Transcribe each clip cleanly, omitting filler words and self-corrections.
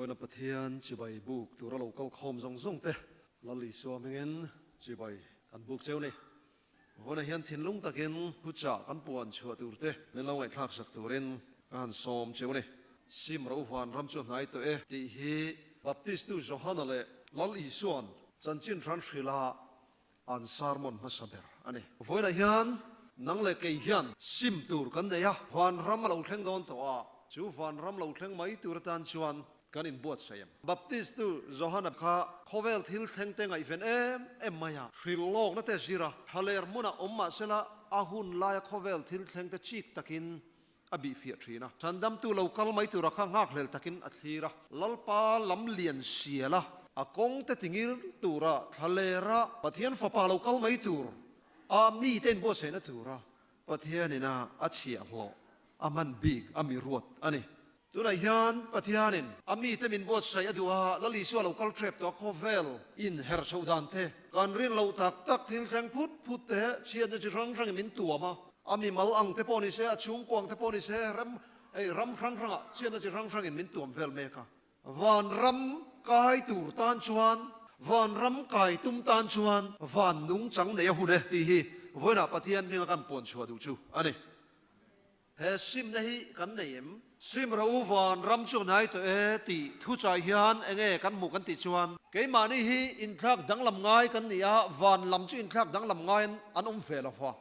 Vawiina Pathian chibai buk tura lo kal khawm zawng zawng te Lal Isua hmingin chibai kan buk cheu ni. Vawiina hian thinlung takin thuchah kan puan chhuah tur te min lo ngaihthlak sak turin ka han sawm cheu ni. Sim ro van ram chu a hnai tawh e tih hi Baptistu Johana leh Lal Isua'n chanchin hran hrilha An sermon hmasa ber a ni. Vawiinah hian nang leh kei hian sim tur kan nei a, vanram a lo thleng dawn tawh a, chu vanram lo thleng mai tur atan chuan kan inbuatsaih em? Baptistu Johana kha khawvel thil thleng te ngaihven em em mai a, hrilh lawkna te zir a, thaler hmunah awm mah sela a hun laia khawvel thil thleng te chik takin a bihfiah thin a. Chandamtu lo kal mai tura kha nghakhlel takin a thlir a. Lalpa lam lian sial a, a kawng te tingir tura thlalera Pathian fapa lo kal mai tur a mite inbuatsaihna tura Pathianin a a chhiahhlawh a hman bik a mi ruat a ni. Tunah hian Pathianin a mite min buatsaih a duh a, Lal Isua lo kal ṭep tawh a khawvel inher chhoh dan te, kan rin loh tak tak thil thleng phut phut te, chhiatna chi hrang hrangin min tuam a. A mimal ang te pawh ni se, a chhungkua ang te pawh ni se, rem hei ram hrang hrangah chhiatna chi hrang hrangin min tuam vel mek a. Vanram kai tur tan chuan, vanram kai tum tan chuan van nungchang nei a hun e tih hi vawiinah Pathian hminga kan puan chhuah duh chu a ni. He simna hi kan nei em? Sim ro u van ram chu hnai tawh e tih thu chai hian enge kan hmuh kan tih chuan keimahni hi inthlak danglam ngai kan ni a, van lam chu inthlak danglam ngai an awm ve lo va.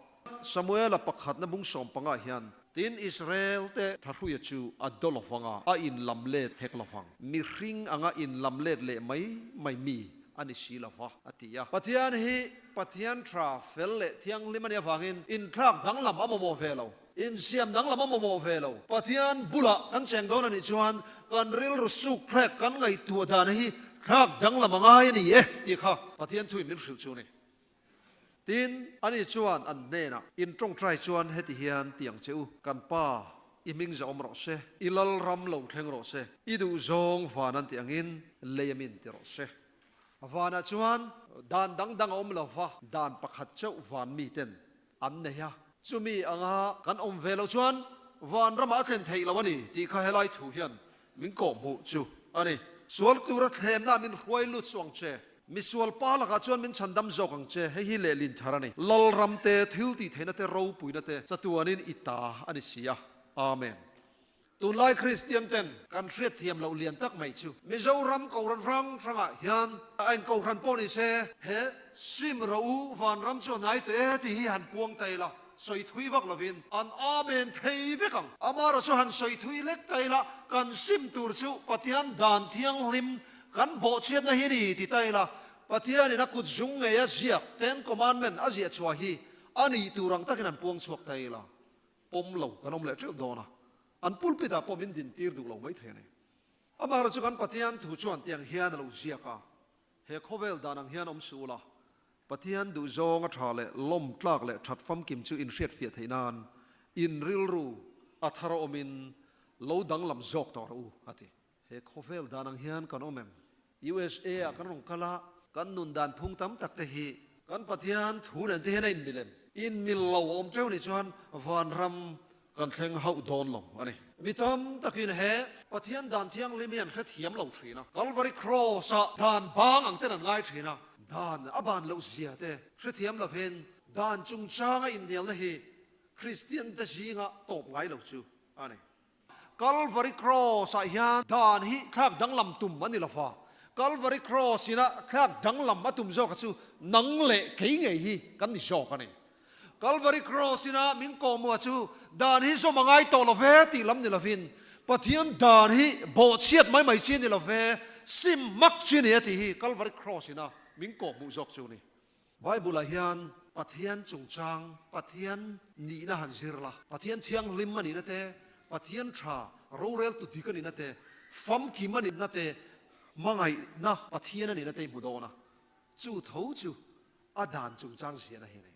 Samuela pakhatna bung sawmpangah hian, Tin, Israel te thahruia chu a do lo vang a, a inlam let hek lo vang. Mihring anga inlam let leh mai mai mi a ni si lo va, a ti a. Pathian hi Pathian tha, fel leh thianghlim a nih avangin inthlak danglam a mamawh ve lo. Insiam danglam a mamawh ve lo. Pathian bulah kan cheng dawn a nih chuan kan rilru suk thlek kan ngaihtuah dan hi thlak danglam a ngai a ni e tih kha Pathian thuin min hrilh chu a ni. Tin, ani chuan an hnenah, In tawngtai chuan heti hian ti ang che u, Kan Pa, i hming zahawm rawh se, i lalram lo thleng rawh se, i duhzawng van an tih angin lei a min ti rawh se. Vanah chuan dan dang dang a awm lo va, dan pakhat chauh van miten an nei a. Chumi anga kan awm ve loh chuan van ramah a thlen theih lo a ni tih kha helai thu hian min kawhhmuh chu a ni. Sual tura thlemna min hruai lut suh ang che. Misual pa lakah chuan min chhandam zawk ang che. Hei hi lehlin thar a ni. Lalram te, thil tih theihna te, ropuina te chatuanin i ta a ni si a. Amen. Tunlai Kristian ten kan hriatthiam loh lian tak mai chu Mizoram Kohhran hrang hrangah hian a eng Kohhran pawh ni se he sim ro u vanram chu a hnai teh e tih hi han puang ta ila sawi thui vak lovin an amen thei vek ang. Amaherawh chu han sawi thui lek ta ila kan sim tur chu Pathian dan thianghlim kan bawhchhiatna hi ni ti ta ila Pathianin a kut zung ngei a ziak Ten Commandment a ziah chhuah hi a nih tur ang takin han puang chhuak ta ila. Pawm lo kan awm leh teuh dawn a, an pulpit ah pawh min din tir duh lo mai thei a ni. Amaherawh chu kan Pathian thu chuan tiang hian a lo ziak a, he khawvel dan ang hian awm suh ula, Pathian duhzawng a tha leh lawm tlak leh that famkim chu in hriatfiah theih nan in rilru a thar a awmin lo danglam zawk tawh rawh u, a ti. He khawvel dan ang hian kan awm em? USA ah kan rawn kal a, kan nun dan phung tam tak te hi kan Pathian thu nen te hian a inmil em? Inmil lo a awm teuh nih chuan vanram kan thleng hauh dawn lo a ni. Mi tam takin he Pathian dan thianghlim hi an hrethiam lo thin a, Calvary Cross ah dan bang ang ten an ngai thin a, dan a ban loh zia te hrethiam lovin dan chungchanga inhnialna hi Kristian te zinga tawp ngai lo chu a ni. Calvary Cross ah hian dan hi thlak danglam tum a ni lo fa. Calvary Cross ina thlak danglam a tum zawka chu nang leh kei ngei hi kan ni zawk a ni. Calvary Cross ina min kawhmuah chu dan hi zawm a ngai tawh lo ve tih lam ni lovin Pathian dan hi bawhchhiat mai mai chi a ni lo ve, sim hmak chi a ni a tih hi Calvary Cross ina min kawhhmuh zawk chu a ni. Bible-ah hian Pathian chungchang, Pathian nihna han zir la, Pathian thianghlim a nihna te, Pathian tha, roreltu dik a nihna te, famkim a nihna te, hmangaihna Pathian a nihna te i hmu dawn a, chu tho chu a dan chungchang ziahna hi a ni.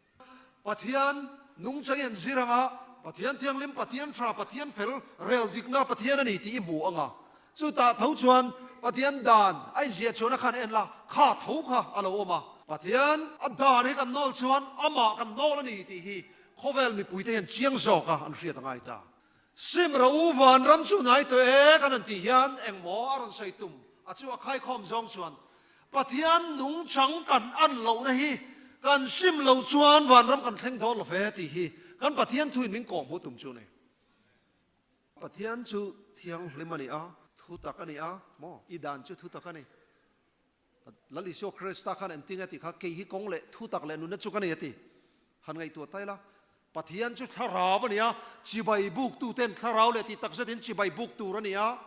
Pathian nungchang i han zir ang a, Pathian thianghlim, Pathian tha, Pathian fel, rel dikna Pathian a ni tih i hmu ang a, Chutah tho chuan Pathian dan a inziah chhuahna khan en la, kha tho kha a lo awm a. Pathian a dan hi kan nawl chuan amah kan nawl a ni tih hi khawvel mipuite hian chiang zawka an hriat a ngai ta. Sim ro u vanram chu hnai tawh e kan han tih hian engmaw a rawn sawi tum a chu a khaikhawm zawng chuan Pathian nungchang kan an lohna hi kan sim lo chuan vanram kan thleng dawn lo ve tih hi kan Pathian thuin min kawhhmuh tum chu a ni. Pathian chu thianghlim a ni a, thu tak a ni a, maw? I dan chu thu tak a ni. Lal Isua Krista khan engtin a ti kha, Kei hi kawng leh thu tak leh nunna chu ka nei a ti. Han ngaihtuah ta ila, Pathian chu thlarau a ni a, chibai buk tuten thlarau leh tih tak zetin chibai buk tur a ni a.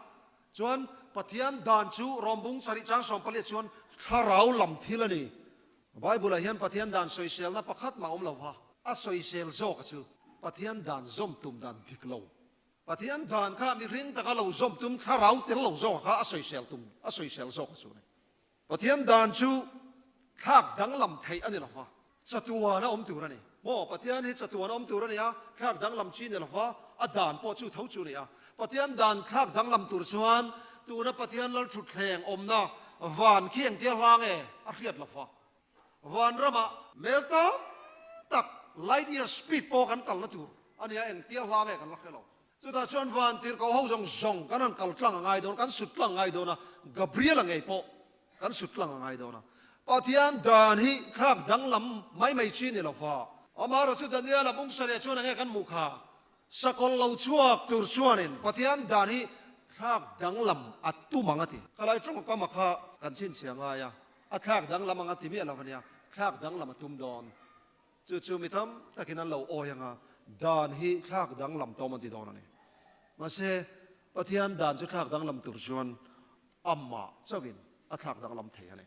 Chuan Pathian dan chu Rawmbung sarih chang sawmpaliah chuan thlarau lam thil a ni. Bible-ah hian Pathian dan sawiselna pakhat mah a awm lo va, a sawisel zawk a chu Pathian dan zawm tum dan dik lo. Pathian dan kha mihring taka lo zawm tum thlarau tel lo zawk kha a sawisel tum, a sawisel zawk a chu a ni. Pathian dan chu thlak danglam theih a ni lo va, chatuan a awm tur a ni. Maw? Pathian hi chatuan a awm tur a ni a, thlak danglam chi ni lo va, a dan pawh chu tho chu a ni a. Pathian dan thlak danglam tur chuan tuna Pathian lalthutthleng awmna van khi engtia hla nge a hriat lo va. Van ramah mel tam tak light year speed pawh kan kalna tur a nia, engtia hla nge kan la hre lo. Chutah chuan van tirhkoh ho zawng zawng kan han kal tlang a ngai dawn, kan sut tlang a ngai dawn a, Gabriel-a ngei pawh kan sut tlang a ngai dawn a. Pathian dan hi thlak danglam mai mai chi ni lo va. Amaherawhchu chu Daniel-a bungsaria chuan enge kan hmuh kha? Sakawlh lo chhuak tur chuanin Pathian dan hi thlak danglam a tum ang a ti. Khalai tawngkam a kha kan chhinchhiah ngai a, a thlak danglam ang a ti miah lo a nia, thlak danglam a tum dawn. Chu chu mi tam takin an lo awi ang a, dan hi thlak danglam tawm an ti dawn a ni. Mahse, Pathian dan chu thlak danglam tur chuan amah chauhin a thlak danglam thei a ni.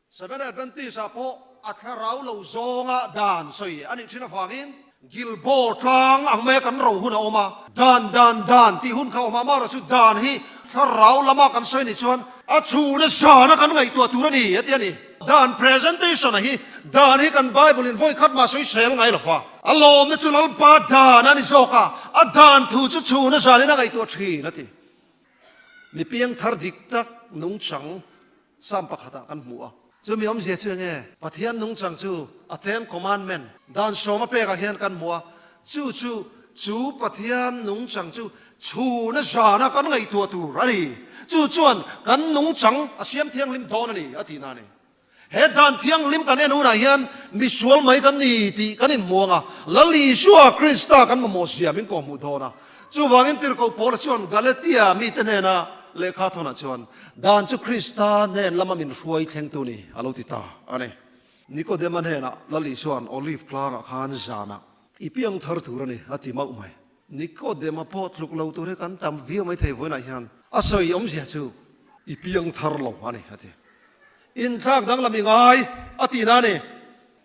Seventh Adventist-ah pawh a thlarau lo zawnga dan sawi a nih thin avangin Gilboa tlang ang maia kan ro hun a awm a, dan dan dan tih hun kha a awm a, amaherawhchu dan hi thlarau lama kan sawi nih chuan a chhuna zana kan ngaihtuah tur a ni a ti a ni. Dan presentation-a hi dan hi kan Bible in vawi khat mah sawi sel ngai lo va, a lawmna chu Lalpa dan a ni zawk a, a dan thu chu chhuna zanin a ngaihtuah thin a ti. Mi piangthar dik tak nungchang Psalm pakhatah kan hmu a. Chumi awmzia chu enge? Pathian nungchang chu a Ten Commandment, dan sawma pekah hian kan hmu a. Chu chu chu Pathian nungchang chu chhuna zana kan ngaihtuah tur a ni. Chu chuan kan nungchang a siam thianghlim dawn a ni a tihna a ni. He dan thianghlim kan en hunah hian misual mai kan ni tih kan inhmu ang a, Lal Isua Krista kan mamawh zia min kawhhmuh dawn a. Chuvangin Tirhkoh Paula chuan Galatia mite hnena lehkha thawnah chuan, Dan chu Krista hnen lama min hruai thlengtu ni, a lo ti ta a ni. Nikodema hnenah Lal Isua'n Olive tlangah khan zanah i piang thar tur a ni, a ti mauh mai. Nikodema pawh tluk lo tur hi kan tam viau mai thei vawiinah hian a sawi awmzia chu i piang thar lo a ni, a ti. Inthlak danglam i ngai, a tihna a ni.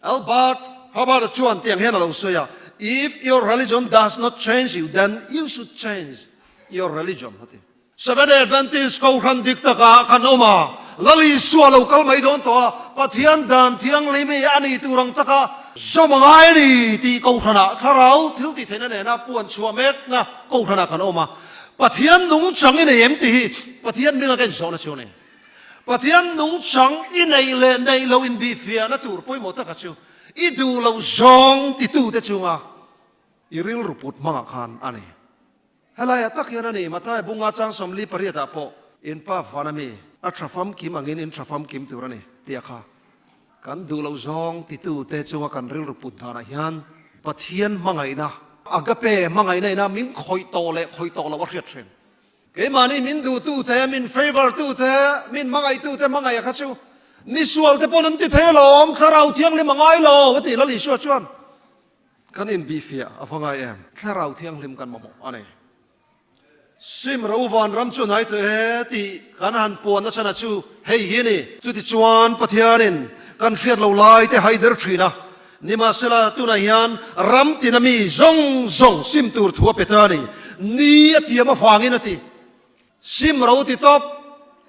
Albert Hubbard chuan tiang hian a lo sawi a, If your religion does not change you, then you should change your religion, a ti. Seventh-day Adventist Kohhran dik takah kan awm a, Lal Isua lo kal mai dawn tawh a, Pathian dan thianghlim hi a ni tur ang taka zawm a ngai a ni tih Kohhranah thlarau thil tih theihna nena puan chhuah mekna Kohhranah kan awm a. Pathian nungchang i nei em tih hi Pathian hminga ka inzawhna chu a ni. Pathian nungchang i neih leh neih loh inbihfiahna tur pawimawh taka chu i duh loh zawng titute chunga i rilru put hmangah khan a ni. Helaiah tak hian a ni, Mathai bunga chang 48 ah pawh in pa van ami a tha famkim angin in tha famkim tur a ni tih a kha. Kan duh loh zawng titute chunga kan rilru put danah hian Pathian hmangaihna, agape hmangaihna ina min khawih tawh leh khawih tawh loh a hriat thin. Keimahni min duhtute, min favour tute, min hmangaihtute hmangaih a kha chu misual te pawn an ti thei alawm, Thlarau Thianghlim a ngai lo a ti Lal Isua chuan. Kan inbihfiah a va ngai em? Thlarau Thianghlim kan mamawh a ni. Sim ro van ram chu hnai tawh e tih kan han puan na chhan a chu hei hi a ni. Chutichuan Pathianin kan hriat lo lai te haider thin a, Nimahsela, tunah hian ram tina mi zawng zawng sim tur thu a pe ta a ni. Ni a tiam avangin a ti. Sim ro ti tawp.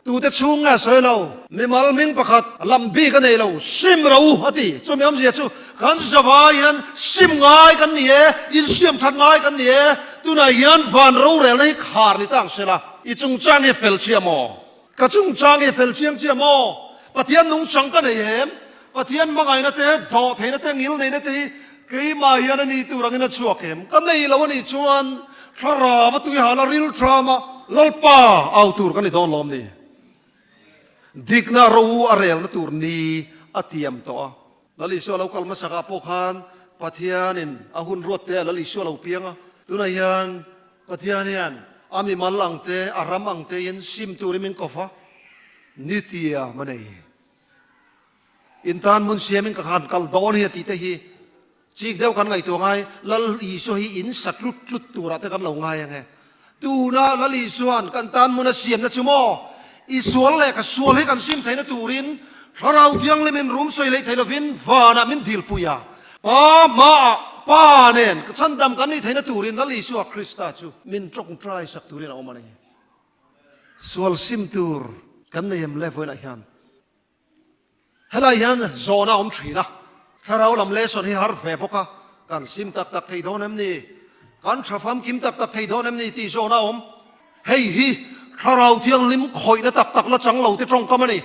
Tute chhung nge a sawi lo. Mimal hming pakhat lam bik a nei lo. Sim ro a ti. Chumi awmzia chu kan zavai hian sim ngai kan ni e, insiam that ngai kan ni e. Tunah hian van rorelna hi khar ni ta ang sela. I chungchang hi fel chiah maw? Ka chungchang hi fel chiang chiah maw? Pathian nungchang ka nei em? Pathian hmangaihna te, dawh theihna te, ngil neihna te hi keimah hian a ni tur angin a chhuak em? Ka nei lo a nih chuan. Thlarau a tui hal a ril ṭham a, Lalpa au tur kan ni dawn lawm ni? Dikna ro a relna tur ni a tiam tawh a. Lal Isua lo kal hmasakah pawh khan Pathianin a hun ruat te a Lal Isua lo piang a. Tunah hian Pathian hian a mimal ang te, a ram ang tein sim turin min kawp a, ni tiam a nei. In tan hmun siamin ka han kal dawn hi a tih te hi chik deuh kan ngaihtuah ngai, Lal Isua hi in sa tlut tlut turah te kan lo ngai ang e. Tuna Lal Isua'n kan tan hmun a siamna chu maw i sual leh ka sual hi kan sim theihna turin Thlarau Thianghlimin rum sawi leh thei lovin vanah min dilpui a, Pa hmaah Pa nen ka chhandam kan nih theihna turin Lal Isua Krista chu min tawngtai sak turin a awm a ni. Sual sim tur kan nei em le vawiinah hian? Helai hian zawhna a awm thin a, thlarau lam lesson hi har ve bawk a, kan sim tak tak thei dawn em ni? Kan tha famkim tak tak thei dawn em ni tih zawhna a awm. Hei hi thlarau thianghlim khawihna tak tak la chang lo te tawngkam a ni.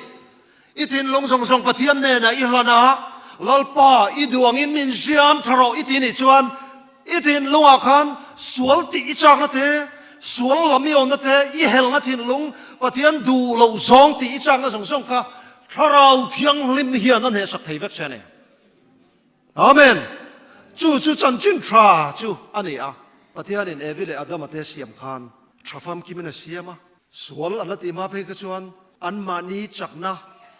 I thinlung zawng zawng Pathian hnenah i hlan a, Lalpa i duh angin min siam tha rawh i ti nih chuan i thinlungah khan sual tih i chakna te, sual lam i awmna te, i helna thinlung Pathian duh loh zawng tih i chakna zawng zawng kha Thlarau Thianghlim hian a hnehsak thei vek che a ni. Amen! Chu chu chanchin tha chu a ni a. Pathianin Evi leh Adama te siam khan tha famkimin a siam a. Sual an la tih hma phei kha chuan anmahni chakna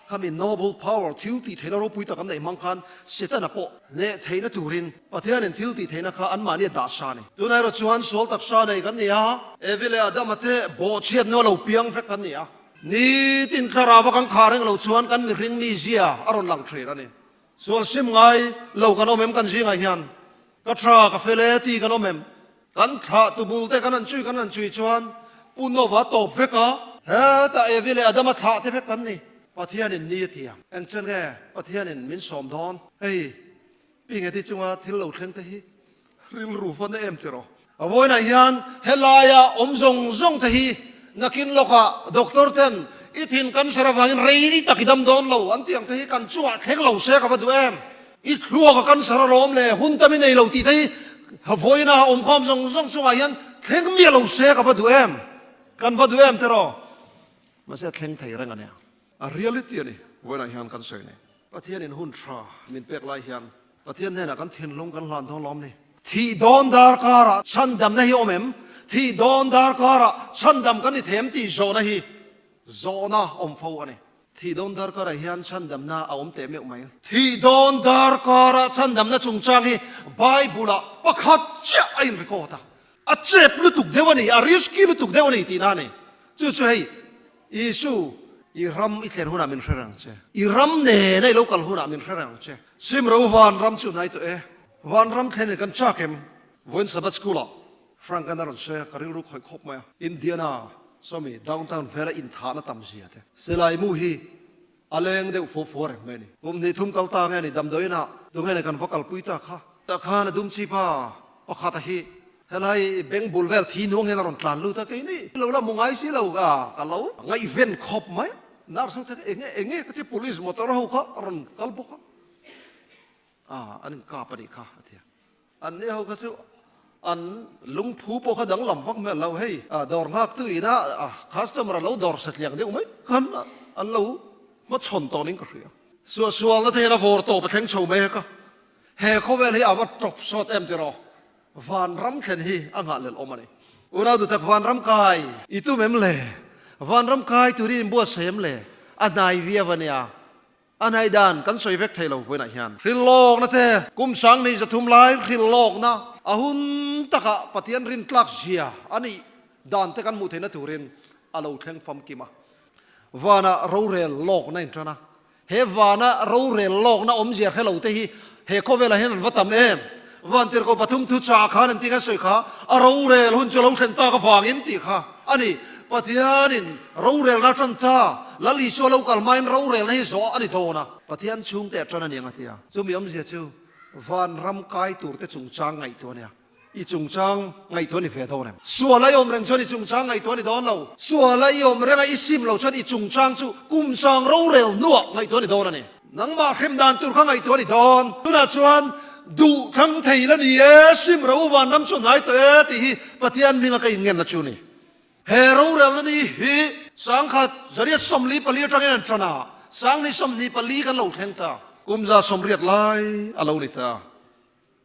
khami noble power thil tih theihna ropui tak an neih hmang khan Setana pawh hneh theihna turin Pathianin thil tih theihna kha anmahni a dah sa a ni. Tunah erawh chuan sual taksa nei kan ni a, Evi leh Adama te bawhchhiat nua lo piang vek kan ni a. Nitin thlarau a kan khah reng lo chuan kan mihring mizia a rawn lang thin a ni. Sual sim ngai lo kan awm em kan zingah hian? Ka tha ka fel e ti kan awm em? Kan thlah tu bul te kan han chui kan han chui chuan Pu Nova tawp vek a. Hetah Evi leh Adama thlah te vek kan ni. Pathianin ni a ti ang. Eng chen nge Pathianin min sawm dawn? Hei Pi Ngeti chunga thil lo thleng te hi rilru va na em tiraw? A vawiinah hian helaia awm zawng zawng te hi nakin lawkah doctor ten i thin cancer avangin rei tak i dam dawn lo an tih ang te hi kan chungah thleng lo se ka va duh em? I thluak a cancer alawm le, hun tam i nei lo tih te hi vawiina awmkhawm zawng zawng chungah hian thleng miah lo se ka va duh em? Kan va duh em tiraw? Mahse a thleng thei reng a nia. A reality a ni, vawiinah hian kan sawi nei. Pathianin hun tha min pek lai hian Pathian hnenah kan thinlung kan hlan dawn lawm ni? Thih dawn darkarah chhandamna hi awm em? Thih dawn darkarah chhandam kan ni thei em tih zawhna hi zawhna awm fo a ni. Thih dawn darkarah hian chhandamna a awm teh meuh mai. Thih dawn darkarah chhandamna chungchang hi Bible-ah pakhat chiah a in record a. A chep lutuk deuh a ni, a risky lutuk deuh a ni tihna a ni. Chu chu hei, Isu, i ram i thlen hunah min hre reng che. I ram nena i lo kal hunah min hre reng che. Simro vanram chu hnai tawh e. Vanram thlenin kan chak em? Vawiin Sabbath School-ah Frank-an a rawn sawi a, ka rilru khawih khawp mai a. Indiana sawmi downtown vela inthahna tam zia te. Silai mu hi a leng deuh fo fo reng mai a ni. Kum hnih thum kal ta nge ni damdawiinah tunge ni kan va kalpui ta kha. Tah khan a dum chi pa pakhat a hi helai beng bul vel thi nuang hian a rawn tlan lut a, keini lo la hmu ngai si lo ka ka lo ngaihven khawp mai. Nurse ho te kha enge enge ka ti police motor ho kha a rawn kal bawk a, ah an inkap a nih kha a ti a. An ni ho kha chu an lungphu pawh kha danglam vak hmel lo hei dawr nghak tu ina customer a lo dawr satliang deuh mai khan an lo hmachhawn tawh ning ka hria. Suahsualna te hian a vawr tawp a thleng chho mai hek a, he khawvel hi a va tawp sawt em tiraw vanram thlen hi a nghahhlelh awm a ni. Unau duhtak vanram kai i tum em le? Vanram kai turin inbuatsaih em le? A hnai viau a nia. A hnaih dan kan sawi vek thei lo vawiinah hian. Hrilhlawkna te, kum 2003 lai hrilhlawkna a hun takah Pathian rintlak zia a nih dan te kan hmuh theihna turin a lo thleng famkim a. Vana rorel lawkna in tan a. He vana rorel lawkna awmzia hre lo te hi he khawvelah hian an va tam em? Vantirhkoh pathum thu chah khan an tih kha sawi kha a rorel hun chu lo thlen tak avangin tih kha a ni. Pathianin rorelna a tan ta, Lal Isua lo kal hmain rorelna hi zawh a ni dawn a. Pathian chhungte a tan a ni ang a ti a. Chumi awmzia chu vanram kai turte chungchang ngaihtuah a nia. I chungchang ngaihtuah a ni ve dawn em? Suala i awm reng chuan i chungchang ngaihtuah a ni dawn lo. Suala i awm renga i sim lo chuan i chungchang chu kum sang rorel hnuah ngaihtuah a ni dawn a ni. Nangmah hrem dan tur kha ngaihtuah a ni dawn. Tunah chuan Duh thlang thei la ni e, sim ro vanram chu hnai tawh e tih hi Pathian hminga ka inngenna chu a ni. He rorelna ni hi 1444 atangin an tan a, 2024 kan lo thleng ta. Kum 180 lai a lo ni ta.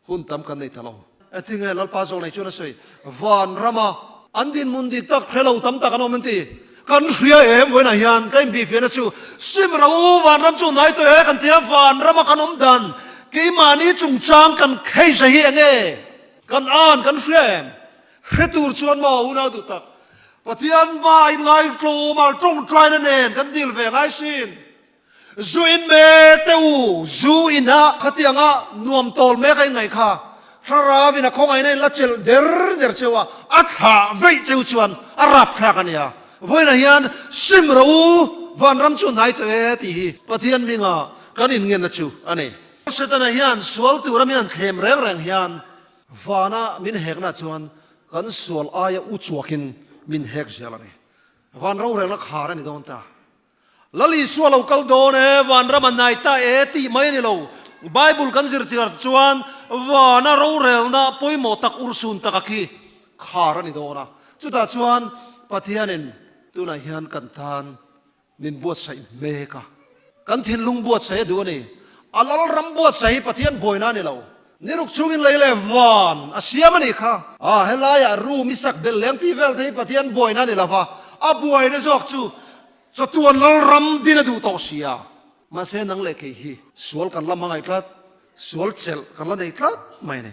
Hun tam kan nei ta lo. Engtinge Lalpa zawk nei chuan a sawi, Van rama an dinhmun dik tak hre lo tam tak an awm an ti. Kan hria em vawiinah hian ka inbihfiahna chu sim ro van ram chu hnai tawh e kan ti a, van rama kan awm dan keimahni chungchang kan kheisa hi enge kan an kan hria em? Hre tur chuan maw unau duh tak Pathian hma inngai tlawm a tawngtaina nen kan dil ve ngai sin. Zu in mek teh u, zu in a khatianga nuam tawl mek a inngaih kha Thlarau in a khawngaihna in la chelh der der cheu a, a thlah veih cheu chuan a rap thlak a nia. Vawiinah hian sim rawh u, vanram chu hnai tawh e tih hi Pathian hminga kan inngenna chu a ni. Setana hian sual tura min han thlem reng reng hian vana min hekna chuan kan sual aia u chuakin min hek zel a ni. Van rorelna khar a ni dawn ta. Lal Isua lo kal dawn e, vanram a hnai ta e tih mai a ni lo. Bible kan zir chiar chuan vana rorelna pawimawh tak urhsun taka khi khar a ni dawn a. Chutah chuan Pathianin tunah hian kan tan min buatsaih mek a. Kan thinlung buatsaih a duh a ni. A Lalram buatsaih hi Pathian buaina a ni lo. Ni ruk chungin lei leh van a siam a nih kha. A, helaiah room i sak belh leng tih vel te hi Pathian buaina a ni lo va, a buaina zawk chu Chatuan Lalram din a duh tawh sia. Mahse nang leh kei hi sual kan la hmangaih tlat, sual chelh kan la nei tlat mai a ni.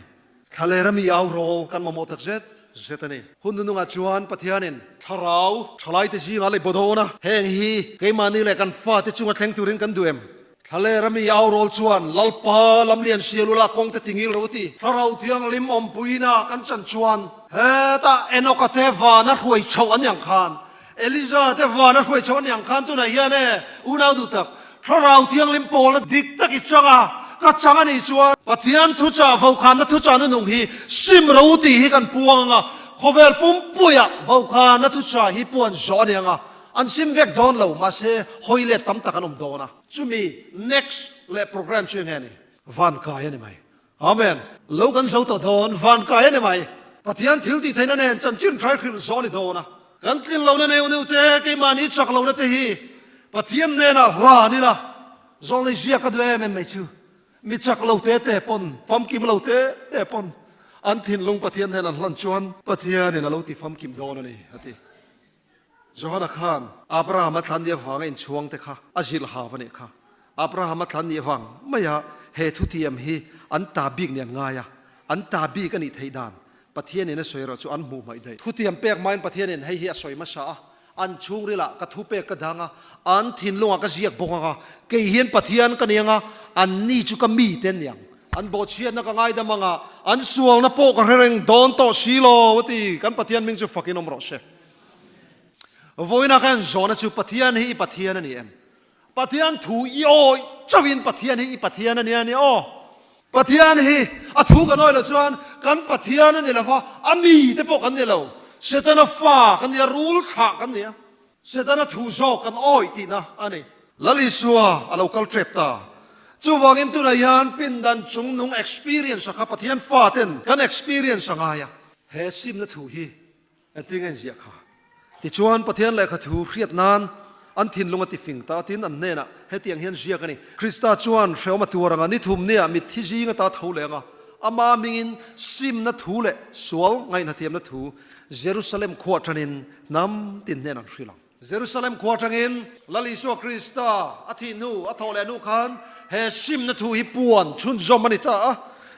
Thlalera mi au rawl kan mamawh tak zet zet a ni. Hun nunungah chuan Pathianin thlarau thalaite zingah lei baw dawn a, heng hi keimahni leh kan fate chunga thleng turin kan duh em? Thlalera mi au rawl chuan Lalpa lamlian sial ula kawngte tingil ro ti. Thlarau Thianghlim awmpuina kan chan chuan hetah Enoka te vana hruai chhoh an iang khan Eliza te vana hruai chhoh an iang khan tunah hian e unau duh tak Thlarau Thianghlim pawlna dik tak i chang a, ka chang a nih chuan Pathian thuchah vokhanna thuchah nunung hi sim ro tih hi kan puang ang a, khawvel pumpuiah vokhanna thuchah hi puan zawh a ni ang a, an sim vek dawn lo mahse hawi let tam tak an awm dawn a. Chumi next leh program chu enge ni? Van kai a ni mai. Amen. Lo kan zo tawh dawn, van kai a ni mai. Pathian thil tih theihna nen chanchin hrai hrilh zawh a ni dawn a. Kan tlin lohna neuh neuh te, keimahni chak lohna te hi Pathian hnenah hlan ila, zawlnei ziak a duh em em mai chu. Mi chak lo te te pawn, famkim lo te te pawn an thinlung Pathian hnen an hlan chuan Pathianin a lo ti famkim dawn a ni, a ti. Johana khan Abrahama thlan ni avanga inchhuang te kha a zilh hau a nih kha. Abrahama thlan ni avang maia he thutiam hi an ta bik ni an ngai a, an ta bik a nih theih dan Pathianin a sawi erawh chu an hmuh hmaih daih. Thutiam pek hmain Pathianin hei hi a sawi hmasa a, an chhungrilah ka thupek ka dang a, an thinlungah ka ziak bawk ang a, kei hian Pathian ka ni ang a, anni chu ka mite an ni ang. An bawhchhiatna ka ngaidam ang a, an sualna pawh ka hre reng dawn tawh si lo, a ti. Kan Pathian hming chu fakin awm rawh se. Vawiinah khan zawhna chu Pathian hi i Pathian a ni em? Pathian thu i awih chauhin Pathian hi i Pathian a nia ni aw. Pathian hi a thu kan awih loh chuan kan Pathian a ni lo va, a mite pawh kan ni lo. Setana fa kan ni a, rul thlah kan ni a. Setana thu zawk kan awih tihna a ni. Lal Isua a lo kal tep ta. Chuvangin tunah hian pindan chungnung experience a kha Pathian faten kan experience a ngai a. He simna thu hi Engtin nge an ziah kha? Tichuan, Pathian lehkha thu hriat nan an thinlung a tifing ta tin an hnenah hetiang hian ziak a ni, Krista chuan hrehawm a tuar anga nithum nia mitthi zing ata tho leh anga ama hmingin simna thu leh sual ngaihnathiamna thu Jerusalem khua atangin hnam tin hnen an hrilh ang. Jerusalem khua atangin Lal Isua Krista a thih hnu, a thawh leh hnu khan he simna thu hi puan chhunzawm a ni ta a.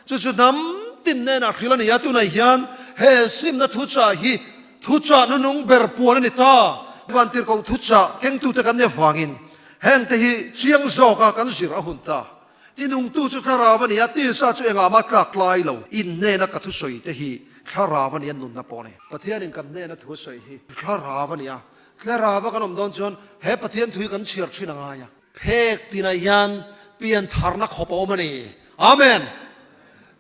Chu chu hnam tin hnenah hrilh a ni a, tunah hian he simna thuchah hi thuchah nunung ber puan a ni ta. Vantirhkoh thuchah kengtute kan nih avangin hengte hi chiang zawka kan zir a hun ta. Tinungtu chu thlarau a ni a, tisa chu engah mah tlak tlai lo. In hnena ka thusawi te hi thlarau a ni a, nunna pawh a ni. Pathianin kan hnena thu a sawi hi thlarau a ni a, thlarau a kan awm dawn chuan he Pathian thu hi kan chhiar thin a ngai a. Phek tinah hian piantharna khawp a awm a ni. Amen.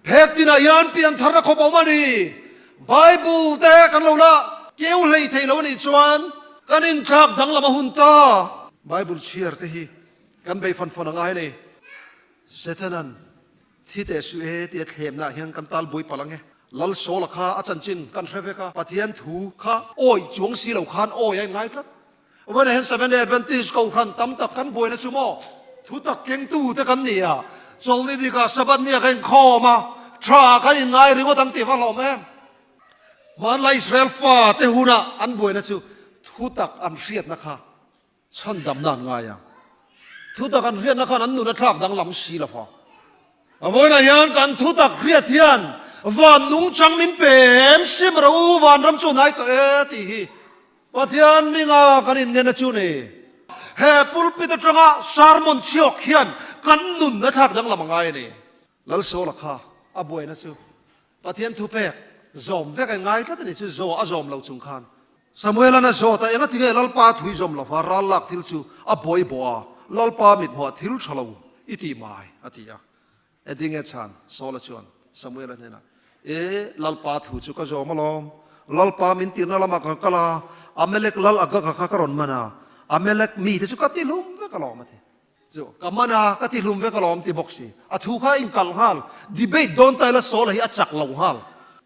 Phek tinah hian piantharna khawp a awm a ni. Bible te kan lo la keu hlei thei lo a nih chuan kan inthlak danglam a hun ta. Bible chhiar te hi Kan bei fan fan a ngai a ni. Setanan. Thi teh suh e tia thlemna ah hian kan tal buai palh ang e. Lal Sawla kha a chanchin kan hre vek a, Pathian thu kha awi chuang si lo khan awi a inngai tlat. Vawiinah hian Seventh Day Adventist kohhran tam tak kan buaina chu maw thu tak kengtu te kan ni a, chawlhni dikah Sabbath ni ah ka inkhawm a, tha kan inngai ringawt ang tih va hlawm em? Hmanlai Israel fate huna an buaina chu thu tak an hriatna kha Chhandamna an ngai a, thutak an hriatna khan an nun a thlak danglam si lo va. A vawiinah hian kan thutak hriat hian van nungchang min pe em sim ro u, vanram chu hnai tawh e tih hi Pathian hminga kan inngen a chu ni. He pulpit atanga sermon chhiawk hian kan nun a thlak danglam a ngai a ni. Lalsawla kha a buaina chu Pathian thupek zawm vek a ngai tlat a ni chu zaw a zawm lo chung khan Samuel-a'n a zawt a, enga tinge Lalpa thui zawm lova ral lak thil chu a buai bawh a, Lalpa mithmuah thil tha lo i tih mai a ti a. Edinge chhan Saula chuan Samuel-a hnenah, E, Lalpa thu chu ka zawm alawm, Lalpa min tirhna lamah ka kal a, Amalek lal Agaga kha ka rawn man a, Amalek mite chu ka tihlum vek alawm a ti. Chu ka man a, ka ti hlum vek alawm ti bawk si. A thu kha a inkalh nghal. Debate dawn ta ila Saul-a hi a chak lo nghal.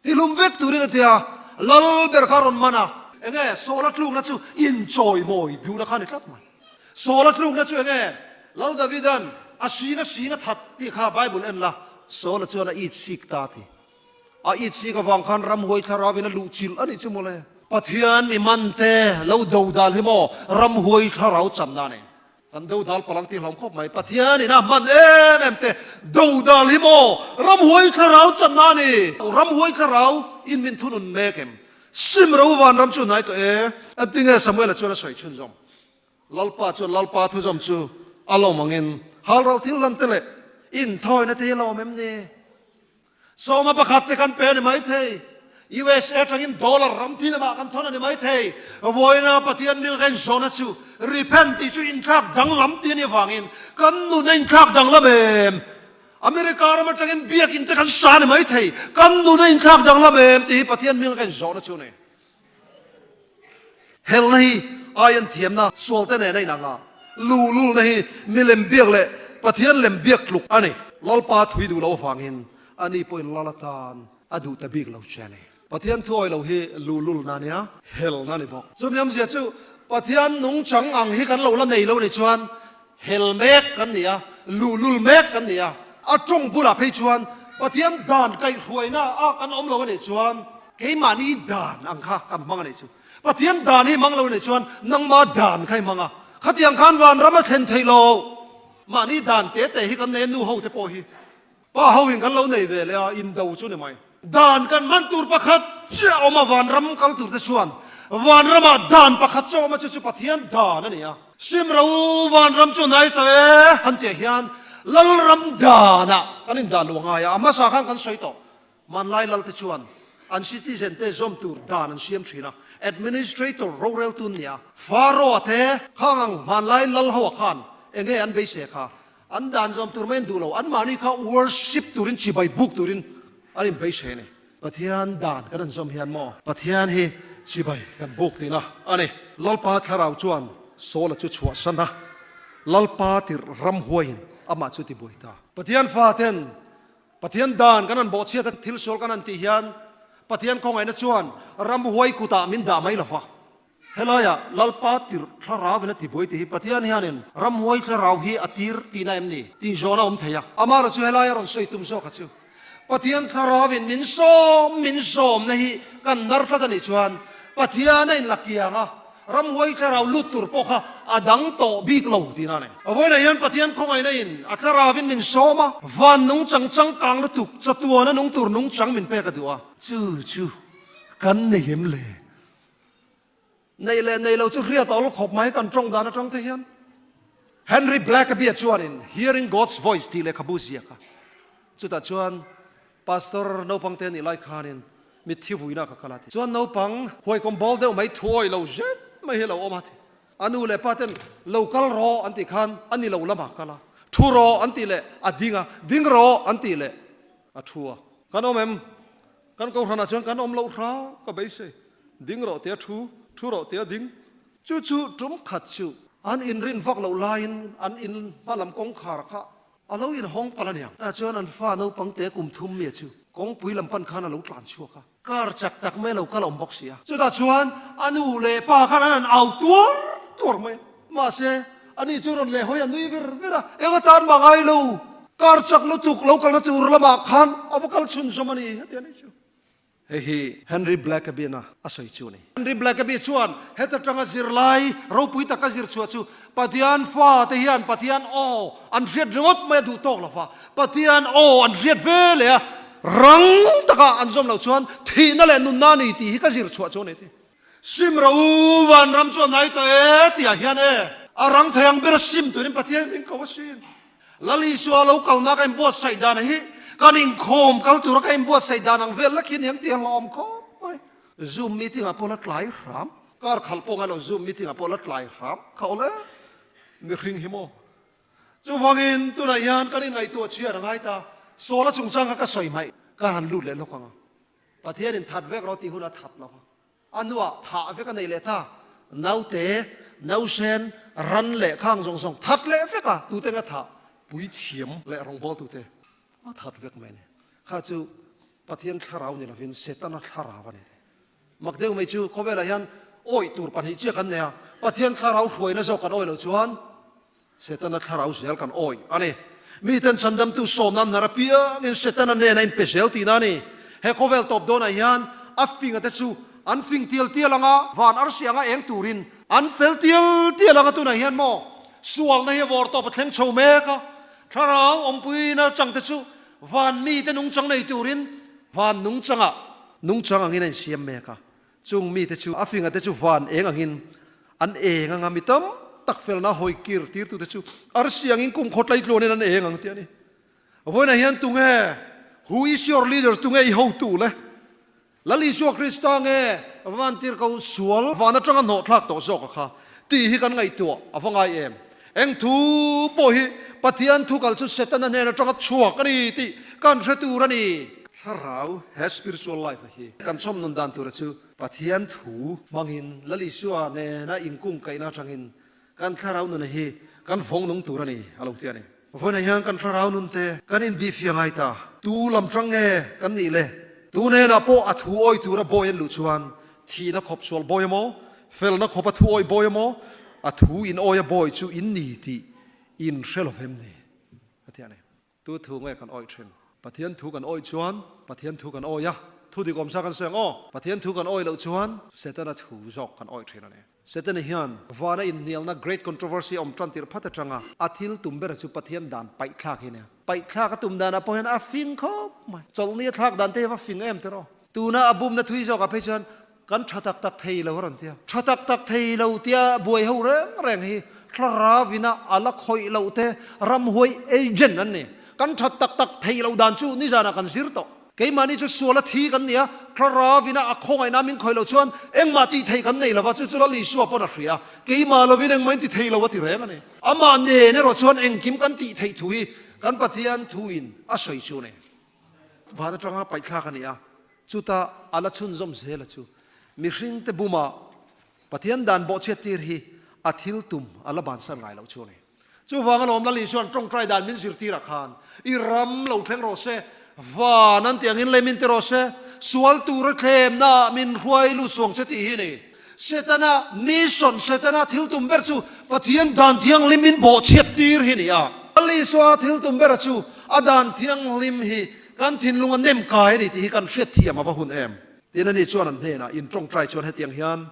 Ti hlum vek turin a ti a, lal ber kha a rawn man a. Enge Saul-a tlukna chu inchawimawi duhna kha a ni tlat mai. Saul-a tlukna chu enge Lal Davida'n a hring a hring a that tih kha Bible en la, Saul-a chuan a it sik ta a ti. A it sik avang khan ramhuai thlarauin a luh chilh a nih chu mawle. Pathian mi mante lo do dal hi maw ramhuai thlarau channa a ni. Kan dodal palang tih hlawm khawp mai. Pathian in a hman em em te dodal hi maw ramhuai thlarau channa a ni. Ramhuai thlarau in min thunun mek em? Sim ro vanram chu hnai tawh e. Engtinge Samuela chuan a sawi chhunzawm? Lalpa chuan Lalpa thuzawm chu a lawm angin halral thil hlan te leh inthawina te hi a lawm em ni? Sawma pakhat te kan pe a ni maithei. USA atangin dollar ram thin amah kan thawn a ni maithei. Vawiina Pathian hming a inzawhna chu repent tih chu inthlak danglam tih a nih avangin kan nun a inthlak danglam em? America ram atangin biakin te kan sa a ni maithei. Kan nun a inthlak danglam em tih hi Pathian hming a inzawhna chu a ni. Helna hi aian thiamna sualte nen a inang a, luhlulna hi milem biak leh Pathian lem biak tluk a ni. Lalpa thui duh loh avangin ani pawhin lal atan a duh ta bik lo che a ni. Pathian thuawi lo hi luhlulna a nia, helna a ni bawk. Chumi awmzia chu Pathian nungchang ang hi kan lo la nei lo nih chuan Hel mek kan ni a, luhlul mek kan ni a, a tawng bulah phei chuan Pathian dan kaihhruaina a kan awm lo a nih chuan keimahni dan ang kha kan hmang a nih chu. Pathian dan hi hmang lo a nih chuan nangma dan kha i hmang a, khatiang khan vanram a thlen theih lo. Mahni dan te te hi kan nei a, nu ho te pawh hi Pa ho in kan lo nei ve leh a, indo chu ni mai. Dan kan hman tur pakhat chiah a awm a, vanram kal tur te chuan vanramah dan pakhat chiah a awm a, chu chu Pathian dan a ni a. Simro vanram chu hnai tawh e han tih ah hian Lalram danah kan indan lo a ngai a, a hmasa khan kan sawi tawh. Hmanlai lal te chuan an citizen te zawm tur dan an siam thin a, administrator roreltu an ni a, Pharaoh-a te khang ang hmanlai lal ho ah khan enge an beisei kha An dan zawm tur mai an duh lo, anmahni kha worship turin chibai buk turin an inbeisei a ni. Pathian dan kan an zawm hian maw Pathian hi chibai kan buk tihna a ni. Lalpa thlarau chuan Saula chu chhuahsan a, Lalpa tirh ramhuaiin amah chu tibuai ta. Pathian faten Pathian dan kan han bawhchhiat a, thil sual kan han tih hian Pathian khawngaihna chuan ramhuai kutah min dah mai lova. Helaiah Lalpa tirh thlarau in a ti buai tih hi Pathian hianin ramhuai thlarau hi a tir tihna em ni tih zawhna a awm thei a. Amaherawh chu helai a rawn sawi tum zawk a chu Pathian thlarau in min sawm min sawmna hi kan nar tlat a nih chuan Pathian a inla kiang a, ramhuai thlarau lut tur pawh kha a dang tawh bik lo tihna a ni. A vawiinah hian Pathian khawngaihna in a thlarau in min sawm a, van nungchang changkang lutuk chatuana nung tur nungchang min pek a duh a. Chu chu kan nei em le? Nei leh nei lo chu hriat a awl khawp mai kan tawng dan atang te hian. Henry Blackaby-a chuanin Hearing God's Voice tih lehkhabu ziak a. Chutah chuan Pastor naupang te nih lai khanin mitthi vuina ka kal a ti. Chuan naupang huaikawm bawl deuh mai thuawi lo zet mai hi a lo awm a ti. A nu leh pa ten lo kal rawh an tih khan a ni lo lamah kal a. Thu rawh an tih leh a ding a, ding rawh an tih leh a thu a. Kan awm em? Kan kohhranah chuan kan awm loh hra ka beisei. Ding rawh tia thu, thu rawh tia ding. Chu chu tum khat chu. An inrin vak loh laiin an in hma lam kawngkhar kha. A lo inhawng palh a niang. Tah chuan an fa naupang te kum thum mi chu kawngpui lam pan khan a lo tlan chhuak a. Car chak tak mai a lo kal awm bawk si a. Chutah chuan a nu leh pa khan an han au tuar tuar mai a. Mahse, ani chu rawn leh hawi a nui ver ver a. Eng atan mah ngai lo, car chak lutuk lo kalna tur lamah khan a va kal chhunzawm a ni, a ti a nih chu. Hei hi Henry Blackaby-na a sawi chu a ni. Henry Blackaby chuan heta tanga zirlai ropui taka zir chhuah chu Pathian fate hian Pathian aw an hriat ringawt mai a duh tawk lo va, Pathian aw an hriat ve leh a, rang taka an zawm loh chuan thihna leh nunna a ni tih hi ka zir chhuah chu a ni ti. Sim rawh u, vanram chu a hnai tawh e tihah hian e, a rang thei ang ber a sim turin Pathian min ko asin. Lal Isua lo kalna ka inbuatsaih dan hi kan inkhawm kal tura ka inbuatsaih dan ang vel lek hi aniang tih a hlauhawm khawp mai. Zoom meeting ah pawh la tlai hram. Kar khalh pawh ngailo zoom meeting ah pawh la tlai hram kha awle mihring hi maw. Chuvangin tunah hian kan inngaihtuah chhiar a ngai ta. Sawla chungchang kha ka sawi hmaih ka han lut leh lawk ang a. Pathianin that vek rawh tih hun a that lo va. A hnuah thah vek a nei leh ta. Naute, nausen, ran leh khang zawng zawng that leh vek a, tute nga thah? Puithiam leh rawngbawltute a that vek mai a ni. Kha chu Pathian thlarau ni lovin Setana thlarau a ni. Mak deuh mai chu khawvelah hian awih tur pahnih chiah kan nei a, Pathian thlarau hruaina zawk kan awih loh chuan Setana thlarau zel kan awih a ni. Miten chhandamtu sawmna an hnar apiangin Setana nen a inpe zel tihna a ni. He khawvel tawp dawnah hian a finga te chu an fing tial tial ang a, van arsi anga eng turin an fel tial tial ang a. Tunah hian maw sualna hi a vawr tawp a thleng chho mek a, thlarau awmpuina chang te chu van mite nungchang nei turin van nungchangah nungchang angin a insiam mek a. Chung mite chu a finga te chu van eng angin an eng anga mi tam tak felna hawi kir tirtute chu arsi angin kum khaw tlai tluanin an eng ang tih a ni. Vawiinah hian tunge Who is your leader tunge i hotu le? Lal Isua Krista nge vantir ko sual van atanga hnawh thlak tawh zawk a kha tih hi kan ngaihtuah a va ngai em? Eng thu pawh hi Pathian thu kal chu Setana hnen atanga chhuak a ni tih kan hre tur a ni. Thlarau, he spiritual life a hi kan chawm nun dan tura chu Pathian thu hmangin Lal Isua nena inkungkaihna atangin kan thlarau nuna hi kan vawng nung tur a ni a lo ti a ni. Vawiinah hian kan thlarau nun te kan inbihfia ngai ta. Tu lam tang nge kan nih le? Tu hnenah pawh a thu awi tura bawi an luh chuan thihna khawp sual bawi emaw, felna khawp a thu awi bawi emaw, a thu in awi a bawi chu in ni tih in hre lo vem ni? A ti a ni. Tu thu nge kan awih thin? Pathian thu kan awih chuan Pathian thu kan awi a, thu dik awmsa kan sawi ang aw. Pathian thu kan awih loh chuan Setana thu zawk kan awih thin a ni. Setana hian vana inhnialna Great Controversy awm tan tirh phat atanga a thil tum ber chu Pathian dan paihthlak hi a nia. Paihthlak a tum danah pawh hian a fing khawp mai. Chawlhni a thlak dan te hi a va fing em tiraw? Tuna a bumna thui zawkah phei chuan Kan tha tak tak thei lo a rawn ti a. Tha tak tak thei lo tia buai ho reng reng hi thlarauina a la khawih loh te ramhuai agent an ni. Kan tha tak tak thei loh dan chu nizanah kan zir tawh. Keimahni chu sual a thi kan ni a, thlarauina a khawngaihna min khawih loh chuan engmah tih theih kan nei lo va, chu chu Lal Isua pawn a hria. Keimah lovin engmah in ti thei lo a ti reng a ni. Amah nen erawh chuan engkim kan tih theih thu hi kan Pathian thuin a sawi chu a ni. Van atanga paihthlak a ni a. Chuta a la chhunzawm zela chu mihringte buma Pathian dan bawhchhiat tir hi a thil tum a la bansan ngai loh chu a ni. Chuvang alawm Lal Isua'n tawngtai dan min zirtirah khan i ram lo thleng rawh se, van an tih angin lei min ti rawh se, sual tura thlemnaah min hruai lut suang che tih hi a ni. Setana mission, Setana thil tum ber chu Pathian dan thianghlim in bawhchhiat tir hi a ni a. Lal Isua thil tum bera chu a dan thianghlim hi Kan thinlung a nem kai a ni tih hi kan hriat thiam a va hun em? Tin ani chuan an hnenah, In tawngtai chuan hetiang hian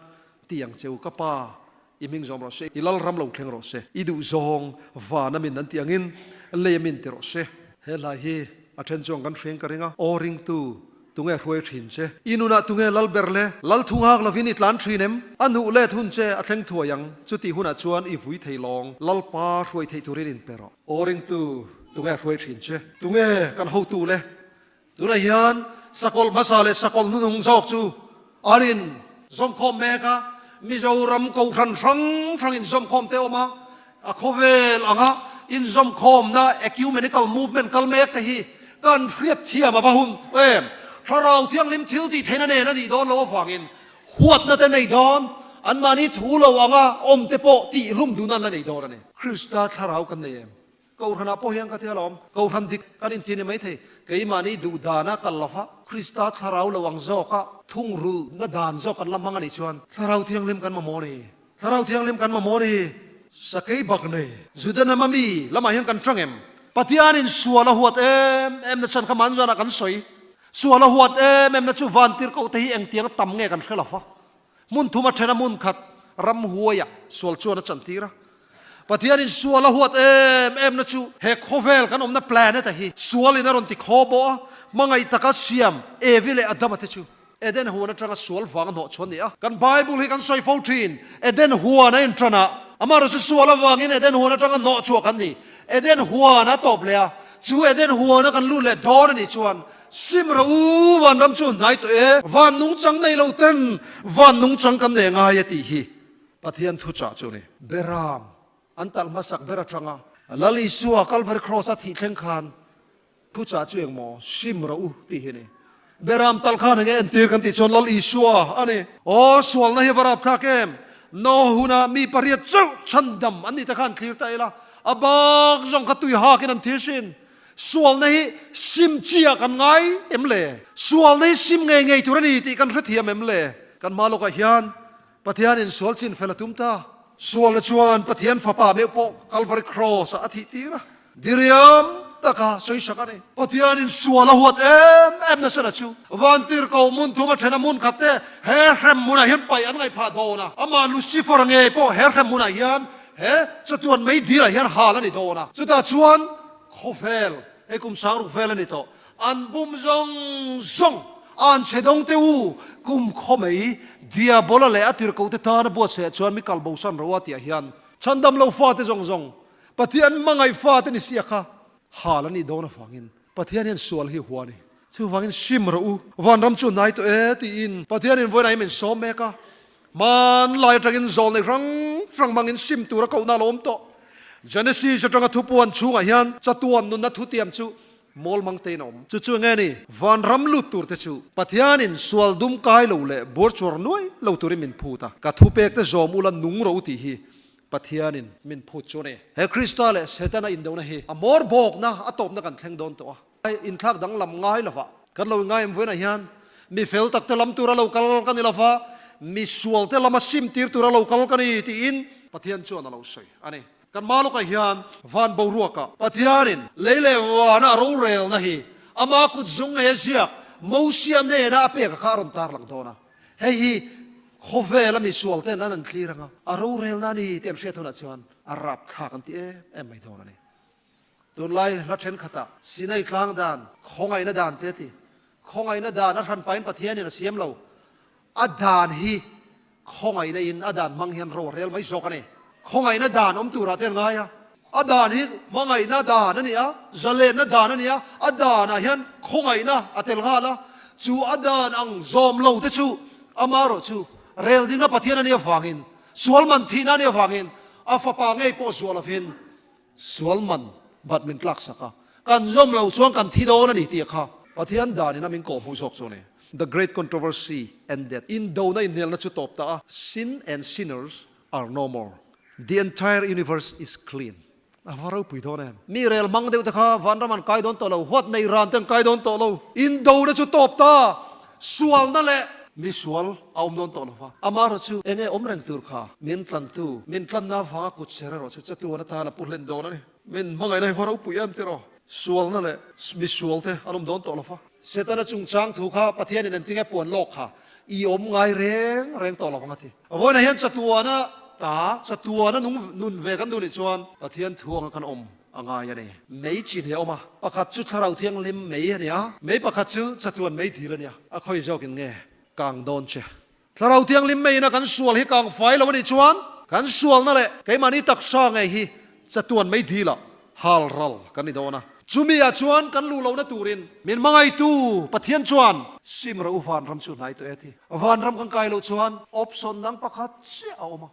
ti ang che u, Ka Pa, i hming zawm rawh se, i lal ram lo thleng rawh se, i duh zawng van a min an tih angin lei a min ti rawh se. He hlai hi a then chuan kan hriang ka ring a, Aw ringtu, tunge hruai thin che? I nunah tunge lal ber le? Lal thu nghak lovin i tlan thin em? A nuh let hun che a thleng thuai ang, chutih hunah chuan i vui thei lawng, Lalpa hruai theih turin inpe rawh. Aw ringtu, tunge hruai thin che? Tunge kan hotu le? Tunah hian sakawlh hmasa leh sakawlh hnunung zawk chu an in zawmkhawm mek a, Mizoram kohhran hrang hrang inzawmkhawm te a awm a, a khawvel anga inzawmkhawmna ecumenical movement kal mek te hi kan hriat thiam a va hun em? Thlarau Thianghlim thil tih theihna nen a nih dawn loh avangin huatna te nei dawn, anmahni thu lo anga awm te pawh tih hlum duhna an la nei dawn a ni. Krista thlarau kan nei em? Kohhranah pawh hian ka ti alawm. Kohhran dik kan inti ni maithei. Keimahni duh dana kal lova Krista thlarau lo ang zawka thungrulhna dan zawk kan la hmang a nih chuan Thlarau Thianghlim kan mamawh a ni. Thlarau Thianghlim kan mamawh a ni. Sakei bak nei. Juda hnama mi lamah hian kan tang em? Pathianin sual a huat em em na chhan kha manzuanah kan sawi. Sual a huat em em na chu vantirhkoh te hi engtiang tam nge kan hre lo va. Hmun thum a then a hmun khat ramhuaia sual chuan a chantir a. Pathianin sual a huat em em na chu he khawvel kan awmna planet a hi sualin a rawn ti khaw bawh a, hmangaih taka siam Evi leh Adama te chu Eden huan atanga sual vang a hnawh chhuan ni a. Kan Bible hi kan sawi fo thin, Eden huan a intan a, amaherawhchu sual avangin Eden huan atanga hnawh chhuah kan ni. Eden huan a tawp leh a, chu Eden huan a kan lut leh dawn a nih chuan Sim rawh u, van ram chu hnai tawh e. Van nungchang nei lo ten van nungchang kan nei ngai e tih hi Pathian thuchah chu a ni. Beram an talh hmasak ber atanga Lal Isua Calvary Cross a thih thleng khan thuchah chu engmaw sim rawh u tih hi a ni. Beram talh khan enge entir kan tih chuan Lal Isua a ni. Aw sualna hi a va rapthlak em! Noah huna mi pariat chauh chhandam an nih te khan thlir ta ila, a bak zawng kha tui hakin an thil hrin. Sualna hi sim chiah kan ngai em le? Sualna hi sim ngei ngei tur a ni tih kan hrethiam em le? Kan hma lawkah hian Pathianin sual chin fel a tum ta. Sualna chuan Pathian Fapa meuh pawh Calvary Cross-ah a thih tir a, diriam taka sawisak a ni. Pathianin sual a huat em em nasana chu vantirhkoh hmun thum a then a hmun khat te he hrem hmunah hian paih an ngaih phah dawn a. Amah Lucifer ngei pawh he hrem hmunah hian he chatuan meidirah hian hal a ni dawn a. Chutah chuan Khawvel, hei kum sangruk vel a ni tawh, an bum zawng zawng, an chhe dawng te u, kum khaw mai, Diabola leh a tirhkoh te tana buatsaih chuan mi kal bosan ro a tihah hian chhandam lo fate zawng zawng, Pathian hmangaih fate ni sia kha hal a nih dawn avangin Pathian hian sual hi hua a ni. Chuvangin sim rawh u, vanram chu hnai tawh e tiin Pathianin vawiin aim in sawm mek a. Hmanlai atangin zawlnei hrang hrang hmangin sim tura kohna a lo awm tawh. Genesis atanga thupuan chhungah hian chatuan nunna thutiam chu mawl mang tein a awm. Chu chu enge ni? Vanram lut turte chu Pathianin sual dum kai lo leh buarchuar nuai lo turin min phut a. Ka thupekte zawm ula nung ro tih hi Pathianin min phut chu a ni. He Krista leh Setana indona hi a hmawr bawkna a tawpna kan thleng dawn tawh a. Inthlak danglam ngai lova kan lo ingai em vawiinah hian mi fel takte lam tura lo kal ka ni lova, mi sualte lama sim tir tura lo kal ka ni tiin Pathian chuan a lo sawi a ni. Kan hma lawkah hian van boruakah Pathianin lei leh vana a rorelna hi ama kut zung nge ziak Mosia hnena a pek a kha a rawn tarlang dawn a. Hei hi khawvela mi sualten an an thlir anga a rorelna a ni tih an hriat hunah chuan a rapthlak an ti em em mai dawn a ni. Tunlai hla thenkhatah Sinai tlang dan, khawngaihna dan te a ti. Khawngaihna dan a hranpain Pathianin a siam lo. A dan hi khawngaihna in a dan hmang hian ro a rel mai zawk a ni. Khawngaihna dan awm turah te an ngai a. A dan hi hmangaihna dan a ni a, zalenna dan a ni a, a danah hian khawngaihna a tel nghal a. Chu a dan ang zawm lo te chu amaherawh chu rel dingna Pathian a nih avangin, sual man thihna a nih avangin a fapa ngei pawh zuah lovin Sual man bat min tlak sak a, kan zawm lo chuan kan thi dawn a ni tih kha Pathian danin a min kawhhmuh zawk chu a ni. The great controversy ended. Indona inhnialna chu tawp ta a, Sin and sinners are no more. The entire universe is clean. A va ropui dawn em? Mi rel hmang deuh te kha vanram an kai dawn tawh lo, huat nei ran te an kai dawn tawh lo. Indona chu tawp ta, sualna leh mi sual a awm dawn tawh lo va. Amaherawh chu enge awm reng tur kha min tlantu, min tlanna avanga kut ser erawh chu chatuan atan a pu hlen dawn a ni. Min hmangaihna hi va ropui em tiraw? Sualna leh misual te an awm dawn tawh lo va. Setana chungchang thu kha Pathianin engtinge puan lawk kha i awm ngai reng reng tawh lo vang a ti. Vawiinah hian chatuana ta, chatuana nung nun ve kan duh nih chuan Pathian thu anga kan awm a ngai a ni. Mei chin hi a awm a, pakhat chu Thlarau Thianghlim mei a ni a, mei pakhat chu chatuan mei dil a ni a. A khawi zawkin nge kang dawn che? Thlarau Thianghlim meiin a kan sual hi kang fai lo a nih chuan kan sualna leh keimahni taksa ngei hi chatuan mei dilah hal ral kan ni dawn a. Chumi ah chuan kan luh lohna turin min hmangaitu Pathian chuan sim rawh u vanram chu hnai tawh e ti. Vanram kan kai loh chuan option dang pakhat chiah a awm a.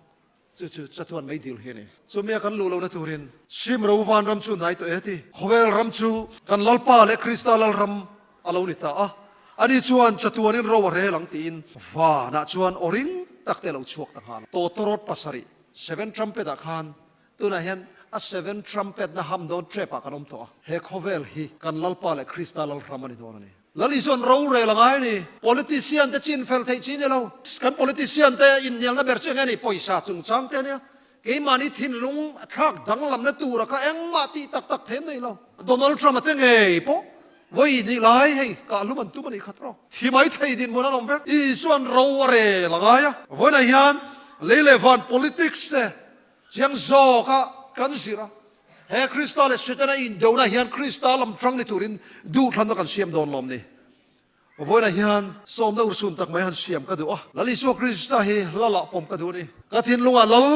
Chu chu chatuan mei dil hi a ni. Chumi a kan luh lohna turin sim ro vanram chu hnai tawh e ti. Khawvel ram chu kan Lalpa leh Krista Lalram a lo ni ta a, ani chuan chatuanin ro a rel ang tiin vanah chuan aw ring tak te a lo chhuak ta nghal a. Tawtawrawt pasarih, seven trumpet, ah khan tunah hian. a seven trumpet na ham dawn trep ah kan awm tawh a. He khawvel hi kan Lalpa leh Krista Lalram a ni dawn a ni. Lal Isuan rorel a ngai a ni. Politician te chin fel theih chi ni lo. Kan politician te innialna ber chu eng nge ni? Pawisa chungchang te a nia. Keimahni thinlung a thlak danglamna tura kha engmah tih tak tak them nei lo. Donald Trump a te ngei pawh vawi nih lai hei kahlum an tum a nih khat rawh. Thi mai thei dinhmun an awm vek. Isuan ro a rel a ngai a. Vawiinah hian lei leh van politics te chiang zawka kan zir a. He Krista leh Setana indona hian Krista lam tang ni turin duhthlanna kan siam dawn lawm ni. Vawiinah hian sawmna urhsun tak mai han siam ka duh a. Lal Isua Krista hi Lalah pawm ka duh a ni. Ka thinlungah lal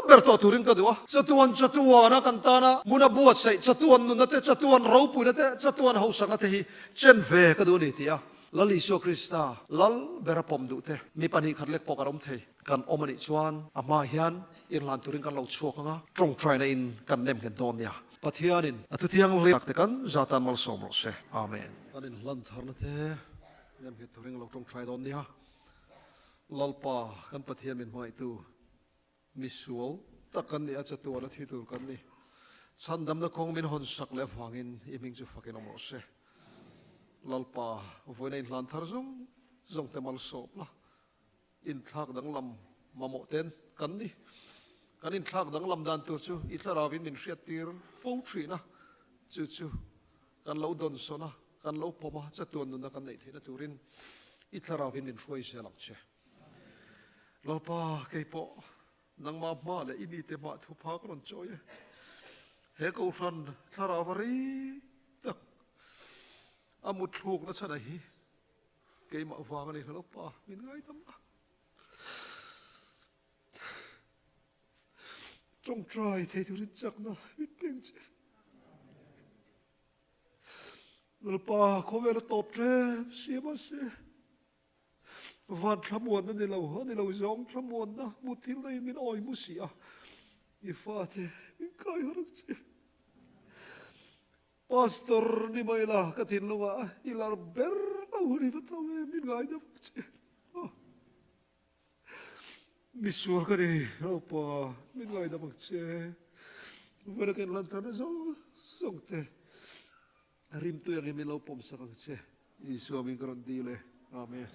ber tawh turin ka duh a. Chatuan chatuana kan tana hmuna buatsaih, chatuan nunna te, chatuan ropuina te, chatuan hausakna te hi chen ve ka duh a ni ti a. Lal Isua Krista lal bera pawm duh te mi 2 khat lek pawh kan awm thei. Kan awm a nih chuan a hmaah hian inhlan turin kan lo chhuak ang a, tawngtaina in kan nem nghet dawn nia. Pathianin a thuthianghlim tak te kan zatan malsawm rawh se. Amen. Kan inhlan tharna te nem nghet turin lo tawngtai dawn nia. Lalpa kan Pathian min hmangaihtu misual tak kan ni a, chatuan a thi tur kan ni. Chhandamna kawng min hawn sak leh avangin i hming chu fakin awm rawh se. Lalpa vawiina inhlan thar zawng zawng te malsawm la. Inthlak danglam mamawh ten kan ni. Kan inthlak danglam dan tur chu i thlarauin min hriattir fo thin a, chu chu kan lo dawnsawn a, kan lo pawm a, chatuan nunna kan neih theihna turin i thlarauin min hruai zel ang che. Lalpa, kei pawh nangmah hma leh i mite hmah thupha ka rawn chawi e. He kohhran thlarau a rei tak a mutthlukna chhan a hi. Keimah vang a ni hlauh pa, min ngaidam a. Tawngtai thei turin chakna min peng che. Lalpa khawvel a tawp ṭem si mahse van thlamuanna ni lo, a ni lo zawng thlamuanna muthilna in min awi mu si a. I fate min kai harh ang che. Pastor ni mai la ka thinlungah i lar ber lo hun hi va tho em min ngaidam ang che. Misual ka ni Lalpa min ngaidam ang che. Vawiin ka inlan tharna zawng zawng te rimtui angin min lo pawmsak ang che. Isua min ka rawn dil e. Amen.